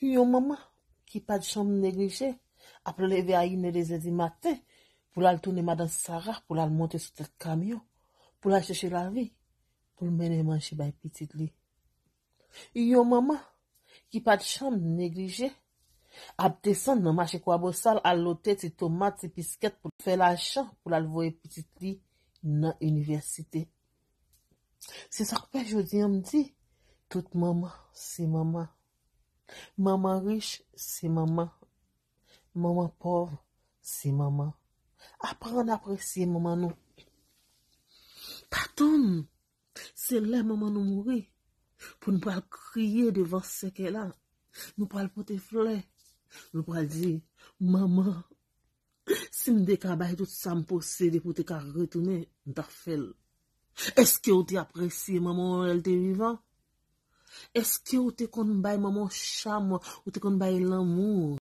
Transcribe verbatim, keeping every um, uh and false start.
Yon manman ki pa t janm neglije ap leve a inè, dezè di maten pou l al tounen madan Sara, pou l al monte sou tèt kamyon, pou l al chèche lavi, pou l mennen manje bay pitit li. Yon manman ki pa t janm neglije ap desann nan mache Kwabosal al lote ti tomat, ti piskèt pou l fè lajan pou l al voye pitit li nan inivèsite. Se sa k fè jodi a m di, tout manman se manman. Manman rich se manman. Manman pòv se manman. Aprann apresye manman nou. Pa tann se lè manman nou mouri pou n pral kriye devan sèkèy la. Nou pral pote flè. Nou pral di, manman, si m te ka bay tout sa m posede pou te ka retounen, m t ap fè l. Èske w te apresye manman w lè l te vivan? Èske w te konn bay manman w cham, ou te konn bay lanmou?